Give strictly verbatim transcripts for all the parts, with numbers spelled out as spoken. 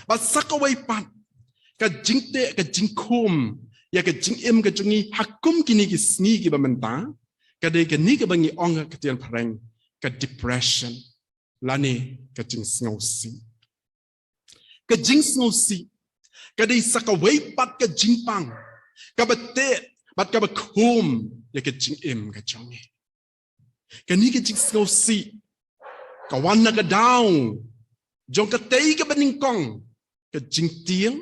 Bad sa kawei pat, ka jingteh, ka jingkhum ïa ka jingim ka jong ngi ha kum kine ki sngi kiba mynta, ka dei kane kaba ngi ong ha ka ktien phareng, ka depression, lane ka jingsngewsih. Ka jingsngewsih ka dei sa kawei pat ka jingpang kaba teh bad kaba khum ïa ka jingim ka jong ngi. Kane ka jingsngewsih ka wan na ka daw jong katei kaba nyngkong, ka jingtieng,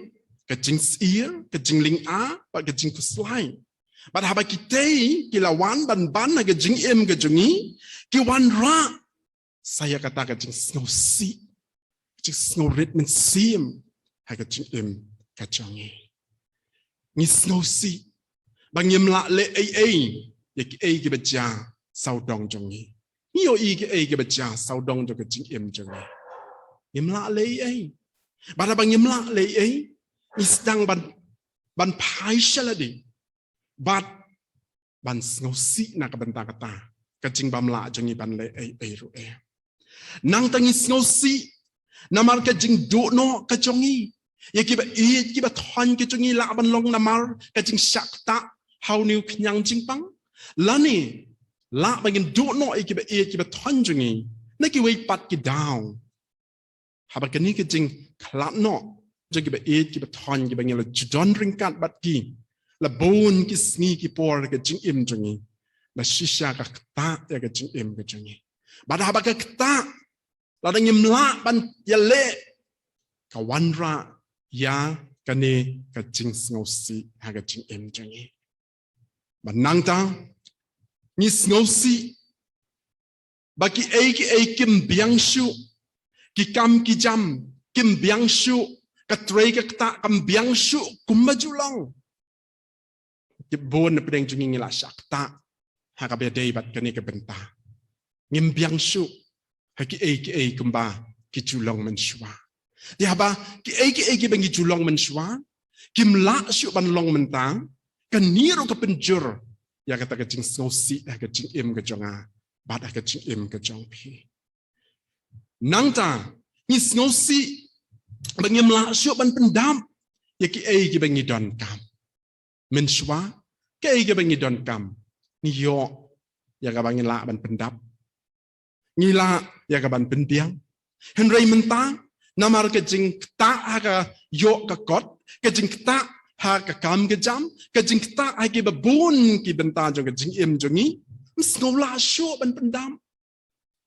ka jingsyier, ka jinglyngngoh bad ka jingkhuslai. Bad haba kitei ki la wan ban ban ha ka jingim ka jong ngi, ki wanrah sa ïa kata ka jingsngewsih, jingsngewrit mynsiem ha ka jingim ka jong ngi. Ngi sngewsih ba ngim lah leh ei ei ïa kiei kiba jia sawdong jong ngi. Ngi ïohi kiei kiba jia sawdong jong ka jingim jong ngi. Ngim lah leh ei ei. Bad haba ngim lah leh ei ei, ngi sdang ban, ban phai sha lade bad ban sngewsih na ka bynta kata ka jingbymlah jong ngi ban leh ei ei ruh eh. Nangta ngi sngewsih namar ka jingduh noh ka jong ngi ïa kiba ïeit kiba thoiñ ka jong ngi, lah ban long namar ka jingshah ktah ha une u khñiang jingpang, lane lah ban ngin duh noh ïa kiba ïeit kiba thoiñ jong ngi na kiwei pat ki daw. Haba kane ka jingkhlad noh jong kiba ïeit kiba thoiñ kiba ngi la ju don ryngkat bad ki la bun ki sngi ki por ka jingim jong ngi, la shisha ka ktah ïa ka jingim ka jong ngi. Bad haba ka ktah, lada ngim lah ban ïaleh, ka wanrah ïa kane ka jingsngewsih ha ka jingim jong ngi. Bad nangta ngi sngewsih ba kiei kiei kim biang shuh, ki kam ki jam kim biang shuh, ka trei ka ktah kam biang shuh kumba ju long. Ki bun na pdeng jong ngi ngi la shah ktah ha kaba ïadei bad kane ka bynta. Ngim biang shuh ha kiei kiei kumba ki ju long mynshuwa. Te haba kiei kiei kiba ngi ju long mynshuwa kim lah shuh ban long mynta, kane ruh ka pynjur ïa kata ka jingsngewsih ha ka jingim ka jong nga bad ha ka jingim ka jong phi. Nangta ngi sngewsih ba ngim lah shuh ban pyndap ïa kiei kiba ngi donkam. Mynshuwa, kiei kiba ngi donkam ngi ïoh ïa kaba ngi lah ban pyndap, ngi lah ïa ka ban pynbiang. Hynrei mynta, namar ka jingktah ha ka ïoh ka kot, ka jingktah ha ka kam ka jam, ka jingktah ha kiba bun ki bynta jong ka jingim jong ngi, ym sngew lah shuh ban pyndap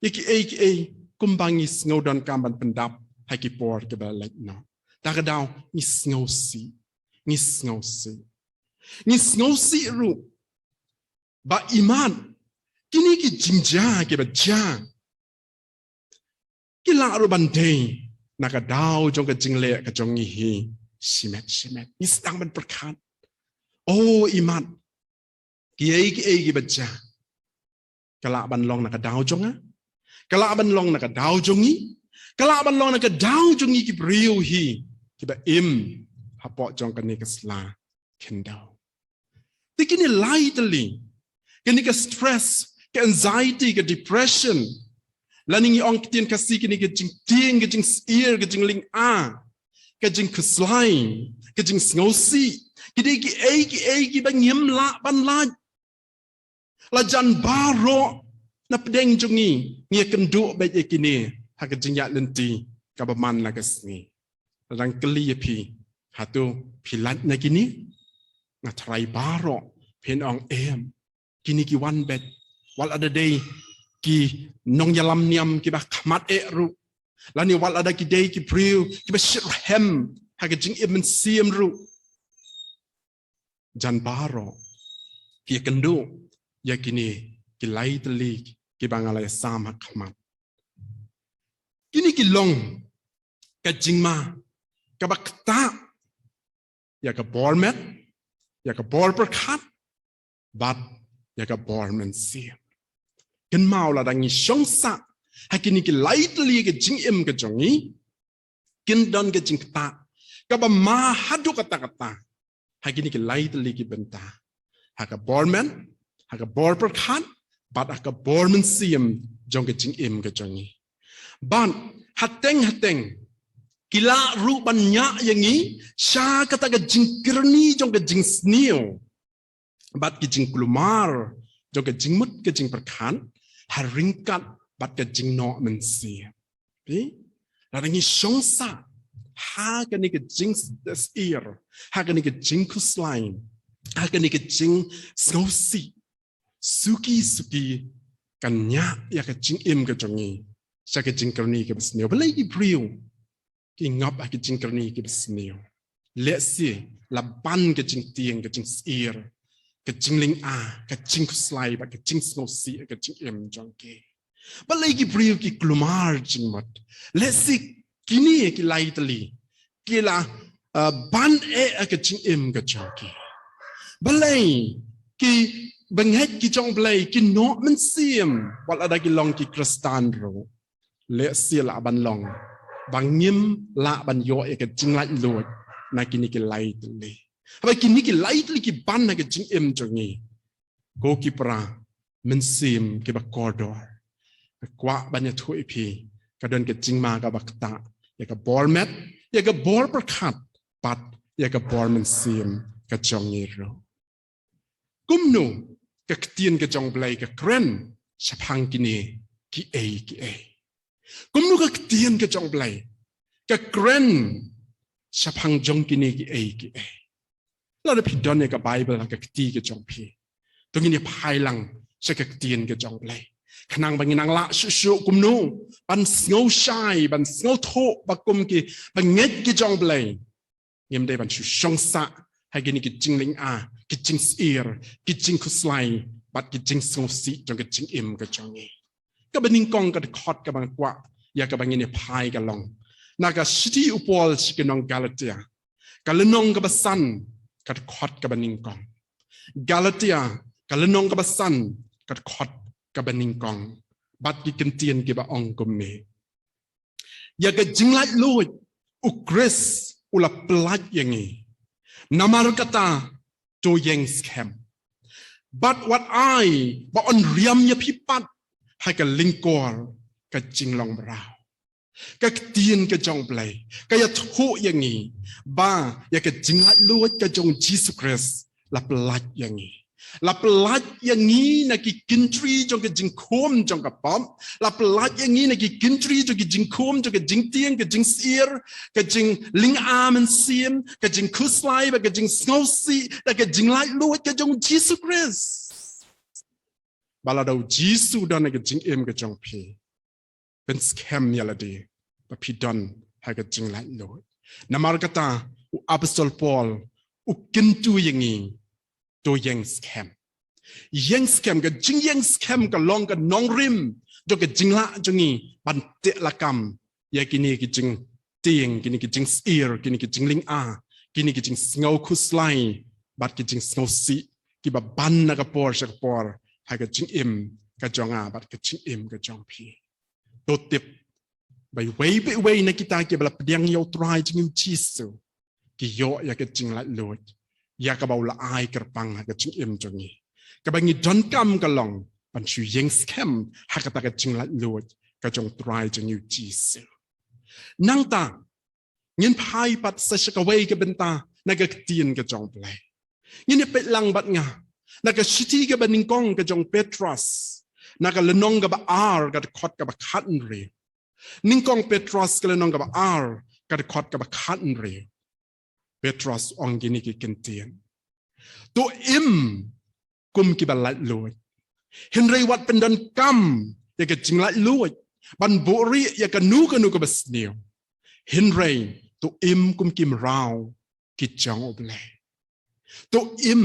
ïa kiei kiei kumba ngi sngew donkam ban pyndap ha ki por kiba leit noh. Ta ka daw ngi sngewsih, ngi sngewsih, ngi sngewsih ruh ba imat kine ki jingjia kiba jia ki lah ruh ban dei na ka daw jong ka jingleh ka jong ngi hi shimet shimet. Ngi sdang ban pyrkhat, o imat, kiei kiei kiba jia ka lah ban long na ka daw jong nga, ka lah ban long na ka daw jong ngi, ka lah ban long na ka daw jong ngi ki briew hi kiba im hapoh jong kane ka sla khyndew. Te kine lai tylli, kane ka stress, ka anxiety, ka depression, lane ngi ong ktien Khasi kine ka jingtieng, ka jingsyier, ka jinglyngngoh, ka jingkhuslai, ka jingsngewsih, ki dei kiei kiei kiba ngim lah ban lait. La jan baroh na pdeng jong ngi ngi ïakynduh beit ïa kine ha ka jingïaid lynti kaba man la ka sngi. La dang kylli ïa phi, hato phi lait na kine? Nga tharai baroh phin ong em, kine ki wan beit. Wat la da dei ki nongïalam niam kiba khmat eh ruh, lane wat la da ki dei ki briew kiba shitrhem ha ka jingim mynsiem ruh, jan baroh ki ïakynduh ïa kine ki lai tylli kiba nga la ïasam ha khmat. Kine ki long ka jingma kaba ktah ïa ka bor met, ïa ka bor pyrkhat, bad ïa ka bor mynsiem. Kynmaw, lada ngi shong sah ha kine ki lai tylli ka jingim ka jong ngi, kin don ka jingktah kaba ma haduh katta katta ha kine ki lai tylli ki bynta, ha ka bor met, ha ka bor pyrkhat, bad ha ka bor mynsiem jong ka jingim ka jong ngi. Bad hateng hateng Ki lah ruh ban ñiah ïa ngi sha kata ka jingkyrni jong ka jingsniew bad ki jingkulmar jong ka jingmut ka jingpyrkhat, ha ryngkat bad ka jingnoh mynsiem. Phi? Lada ngi shong sah ha kane ka jingsyier, ha kane ka jingkhuslai, ha kane ka jingsngewsih, suki suki kan ñiah ïa ka jingim ka jong ngi sha ka jingkyrni kaba sniew. Balei ki briew ki ngop ha ka jingkyrni kaba sniew? Lehse la ban ka jingtieng, ka jingsyier, ka jinglynga, ka jingkhuslai bad ka jingsngewsih ha ka jingim jong ki. Balei ki briew ki kulmar jingmut? Lehse kine ki lai tylli ki la, uh, ban eh ha ka jingim ka jong ki. Balei ki bangeit ki jong U Blei ki noh mynsiem wat lada ki long ki Khristan ruh? Lehse lah ban long ba ngim lah ban ïoh ïa ka jinglaitluid na kine ki lai tylli. Haba kine ki lai tylli ki ban ha ka jingim jong ngi, ko ki para mynsiem kiba kordor, nga kwah ban ïathuh ïa phi, ka don ka jingma kaba ktah ïa ka bor met, ïa ka bor pyrkhat bad ïa ka bor mynsiem ka jong ngi ruh. Kumno ka ktien ka jong U Blei ka kren shaphang kine kiei kiei? Kumno ka ktien ka jong U Blei ka kren shaphang jong kine kiei kiei? Lada phi don ïa ka Baibl ha ka kti ka jong phi, to ngin ïa phai lang sha ka ktien ka jong U Blei. Khnang ba ngin nang lah shuh shuh kumno ban sngewshai, ban sngewthuh ba kum ki bangeit ki jong U Blei, ngim dei ban shu shong sah ha kine ki jinglynga, ki jingsyier, ki jingkhuslai bad ki jingsngewsih jong ka jingim ka jong ngi. Kaba nyngkong ka dkhot kaba nga kwah ïa kaba ngin ïa phai ka long na ka shithi u Paul sha ki nong Galatia, ka lynnong kaba san, ka dkhot kaba nyngkong. Galatia, ka lynnong kaba san, ka dkhot kaba nyngkong. Bad ki kyntien kiba ong kumne: Ïa ka jinglaitluid u Khrist u la pyllait ïa ngi. Namar kata to ïeng skhem. Bad wat ai ba yn riam ïa phi pat ha ka lyngkor ka jinglong mraw. Ka ktien ka jong U Blei ka ïathuh ïa ngi ba ïa ka jinglaitluid ka jong Jisu Khrist la pyllait ïa ngi. La pyllait ïa ngi na ki kyntri jong ka jingkhum jong ka pop. La pyllait ïa ngi na ki kyntri jong ka jingkhum jong ka jingtieng, ka jingsyier, ka jinglynga mynsiem, ka jingkhuslai bad ka jingsngewsih, da ka jinglaitluid ka jong Jisu Khrist. Ba lada u Jisu u don ha ka jingim ka jong phi, pynskhem ïa lade ba phi don ha ka jinglaitluid. Namar kata u apostol Paul u kyntu ïa ngi, to ïeng skhem. Ïeng skhem, ka jingïeng skhem ka long ka nongrim jong ka jinglah jong ngi ban teh lakam ïa kine ki jingtieng, kine ki jingsyier, kine ki jinglynga, kine ki jingsngew khuslai bad ki jingsngewsih kiba ban na ka por sha ka por ha ka jingim ka jong nga bad ka jingim ka jong phi. To tip ba iwei pa iwei na kita kiba la pdiang ïa u Trai jong ngi u Jisu, ki ïoh ïa ka jinglaitluid ïa kaba u la ai kyrpang ha ka jingim jong ngi. Kaba ngi donkam ka long ban shu ïeng skhem ha kata ka jinglaitluid ka jong u Trai jong ngi u Jisu. Nangta ngin phai pat sa sha kawei ka bynta na ka ktien ka jong U Blei. Ngin ïa peit lang bad nga na ka shithi kaba nyngkong ka jong Petros, na ka lynnong kaba ar, ka dkhot kaba khathynriew. Nyngkong Petros ka lynnong kaba ar, ka dkhot kaba khathynriew. Petros ong kine ki kyntien: To im kum kiba laitluid, hynrei wat pyndonkam ïa ka jinglaitluid ban buhrieh ïa kano kano kaba sniew. Hynrei to im kum ki mraw ki jong U Blei. To im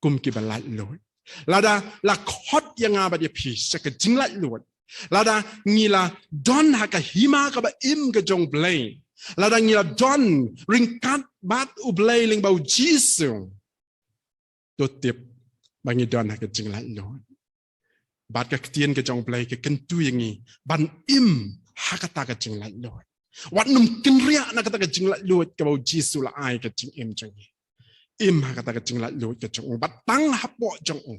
kum kiba laitluid. Lada la khot ïa nga bad ïa phi sha ka jinglaitluid, lada ngi la don ha ka hima kaba im ka jong U Blei, lada ngi la don ryngkat bad U Blei lyngba u Jisu, to tip ba ngi don ha ka jinglaitluid. Bad ka ktien ka jong U Blei ka kyntu ïa ngi ban im ha kata ka jinglaitluid. Wat nym kynriah na kata ka jinglaitluid kaba u Jisu u la ai ka jingim jong ngi. Im ha kata ka jinglaitluid ka jong u bad tang hapoh jong u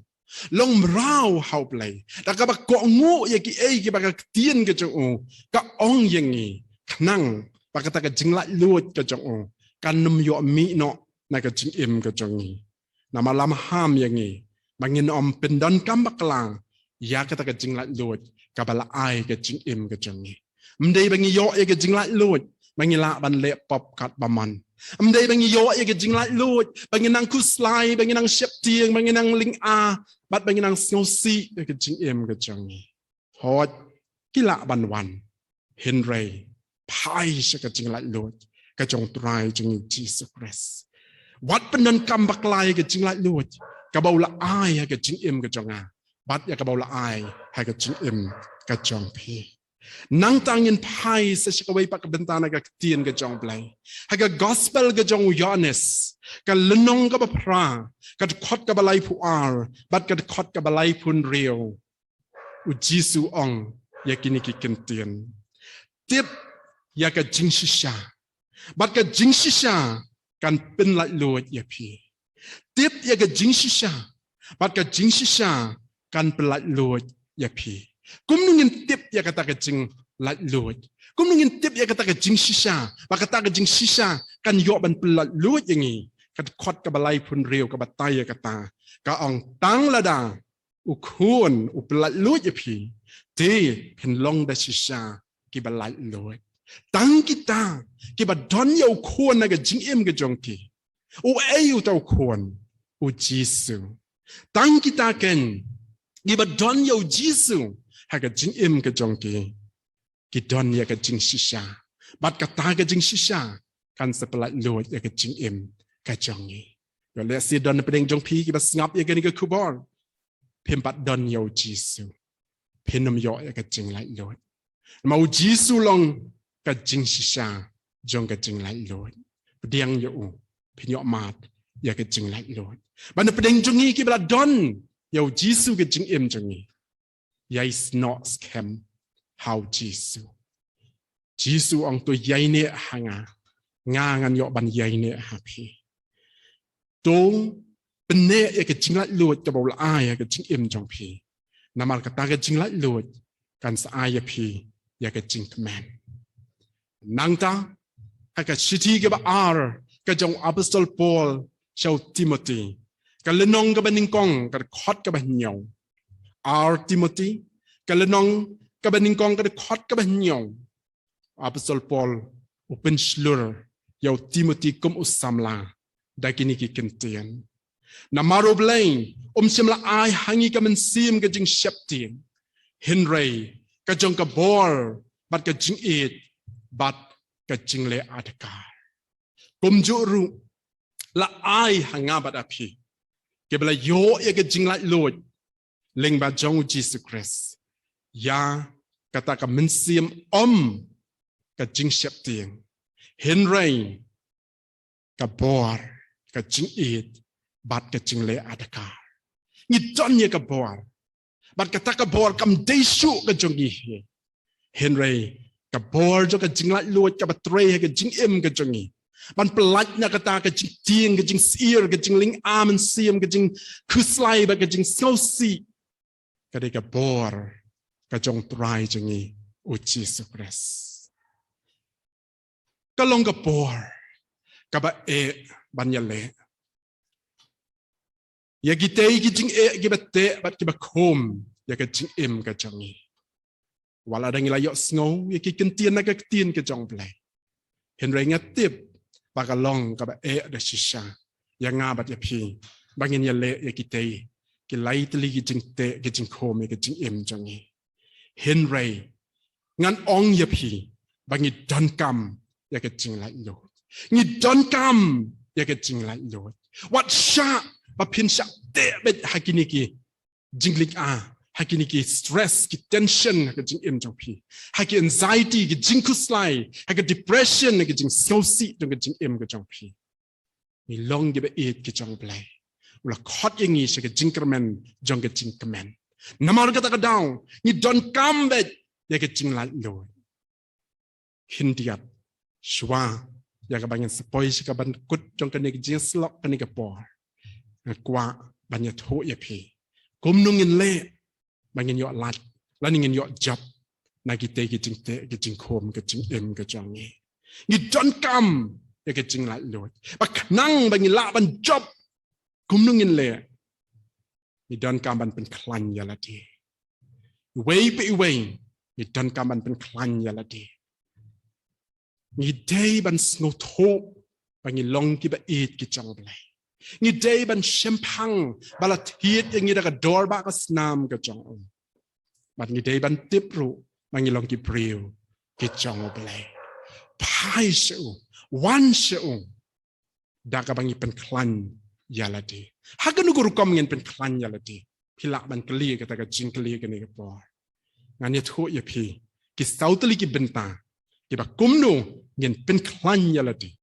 long mraw ha U Blei, da kaba kohnguh ïa kiei kiba ka ktien ka jong u ka ong ïa ngi, khnang ba kata ka jinglaitluid ka jong u kan nym ïoh mih noh na ka jingim ka jong ngi. Namar la maham ïa ngi ba ngin ym pyndonkam bakla ïa kata ka jinglaitluid kaba la ai ka jingim ka jong ngi. Ym dei ba ngi ïoh ïa ka jinglaitluid ba ngi lah ban leh pop katba mon. Ym dei ba ngi ïoh ïa ka jinglaitluid ba ngi nang khuslai, ba ngi nang sheptieng, ba ngi nang lynga bad ba ngi nang sngewsih ïa ka jingim ka jong ngi. Hooid, ki lah ban wan, hynrei phai sha ka jinglaitluid ka jong u Trai jong ngi Jisu Khrist. Wat pyndonkam bakla ïa ka jinglaitluid kaba u la ai ha ka jingim ka jong nga bad ïa kaba u la ai ha ka jingim ka jong phi. Nangta ngin phai sa sha kawei pat ka bynta na ka ktien ka jong u Blei. Ha ka gospel ka jong u Ïoannis, ka lynnong kaba phra, ka dkhot kaba laiphew ar bad ka dkhot kaba laiphew hynriew, u Jisu u ong ïa kine ki ktien: Tip ïa ka jingshisha bad ka jingshisha kan pynlaitluid ïa phi. Tip ïa ka jingshisha bad ka jingshisha kan pynlaitluid ïa phi. Kumno ngin tip ïa kata ka jinglaitluid? Kumno ngin tip ïa kata ka jingshisha ba kata ka jingshisha kan ïoh ban pynlaitluid ïa ngi? Ka dkhot kaba laiphew hynriew ka batai ïa kata, ka ong: Tang lada u Khun u pynlaitluid ïa phi, te phin long da shisha kiba laitluid. Tang kita kiba don ïa u Khun ha ka jingim ka jong ki. Uei uta u Khun? U Jisu. Tang kita keiñ kiba don ïa u Jisu ha ka jingim ka jong ki, ki don ïa ka jingshisha bad kata ka jingshisha kan sa pynlaitluid ïa ka jingim ka jong ngi. Ïoh lehse don na pdeng jong phi kiba sngap ïa kane ka khubor, phim pat don ïa u Jisu, phin ym ïoh ïa ka jinglaitluid. Namar u Jisu u long ka jingshisha jong ka jinglaitluid. Pdiang ïa u, phin ïoh mad ïa ka jinglaitluid. Bad na pdeng jong ngi kiba la don ïa u Jisu ha ka jingim jong ngi, ïai snoh skhem ha u Jisu. Jisu u ong: To ïaineh ha nga, nga ngan ïoh ban ïaineh ha phi. To pynneh ïa ka jinglaitluid kaba u la ai ha ka jingim jong phi. Namar kata ka jinglaitluid kan sa ai ïa phi ïa ka jingkmen. Nangta ha ka shithi kaba ar ka jong u Apostol Paul sha u Timothy, ka lynnong kaba nyngkong ka dkhot kaba hynñiew. Ar Timothy, ka lynnong kaba nyngkong ka dkhot kaba hynñiew. Apostol Paul u pynshlur ïa u Timothy kum u samla da kine ki ktien: Namar U Blei um shym la ai ha ngi ka mynsiem ka jingsheptieng, hynrei ka jong ka bor bad ka jingïeit bad ka jingleh adkar. Kumjuh ruh la ai ha nga bad ha phi kiba la ïoh ïa ka jinglaitluid lyngba jong u Jisu Khrist, ïa kata ka mynsiem, ym ka jingsheptieng, hynrei ka bor, ka jingïeit bad ka jingleh adkar. Ngi don ïa ka bor, bad kata ka bor kam dei shuh ka jong ngi hi, hynrei ka bor jong ka jinglaitluid kaba trei ha ka jingim ka jong ngi ban pyllait na kata ka jingtieng, ka jingsyier, ka jinglynga mynsiem, ka jingkhuslai bad ka jingsngewsih, ka dei ka bor ka jong u Trai jong ngi u Jisu Khrist. Ka long ka bor kaba eh ban ïaleh ïa kitei ki jingeh kiba teh bad kiba khum ïa ka jingim ka jong ngi. Wat la dang ngi la ïohsngew ïa ki ktien na ka ktien ka jong U Blei, hynrei nga tip ba ka long kaba eh da shisha ïa nga bad ïa phi ba ngin ïaleh ïa kitei ki lai tylli ki jingteh ki jingkhum ïa ka jingim jong ngi. Hynrei ngan ong ïa phi ba ngi donkam ïa ka jinglaitluid. Ngi donkam ïa ka jinglaitluid. Wat shah ba phin shah teh beit ha kine ki jinglynga, ha kine ki stress, ki tension ha ka jingim jong phi, ha ki anxiety, ki jingkhuslai, ha ka depression, ha ka jingsngewsih jong ka jingim ka jong phi. Ngi long kiba ïeit ki jong U Blei, u la khot ïa ngi sha ka jingkyrmen jong ka jingkmen. Namar kata ka daw ngi donkam beit ïa ka jinglaitluid. Khyndiat shuwa ïa kaba ngin sa poi sha ka ban kut jong kane ka jingïasyllok kane ka por, nga kwah ban ïathuh ïa phi kumno ngin leh ba ngin ïoh lait lane ngin ïoh jop na kitei ki jingteh ki jingkhum ka jingim ka jong ngi. Ngi donkam ïa ka jinglaitluid. Ba khnang ba ngi lah ban jop kumno ngin leh, ngi donkam ban pynkhlaiñ ïa lade. Iwei pa iwei ngi donkam ban pynkhlaiñ ïa lade. Ngi dei ban sngewthuh ba ngi long kiba ïeit ki jong U Blei. Ngi dei ban shemphang ba la thied ïa ngi da ka dor ba ka snam ka jong u. Bad ngi dei ban tip ruh ba ngi long ki briew ki jong U Blei. Phai sha u, wan sha u, da kaba ngi pynkhlaiñ ïa lade. Ha kano ka rukom ngin pynkhlaiñ ïa lade? Phi lah ban kylli kata ka jingkylli kane ka por. Ngan ïathuh ïa phi ki saw tylli ki bynta kiba kumno ngin pynkhlaiñ ïa lade.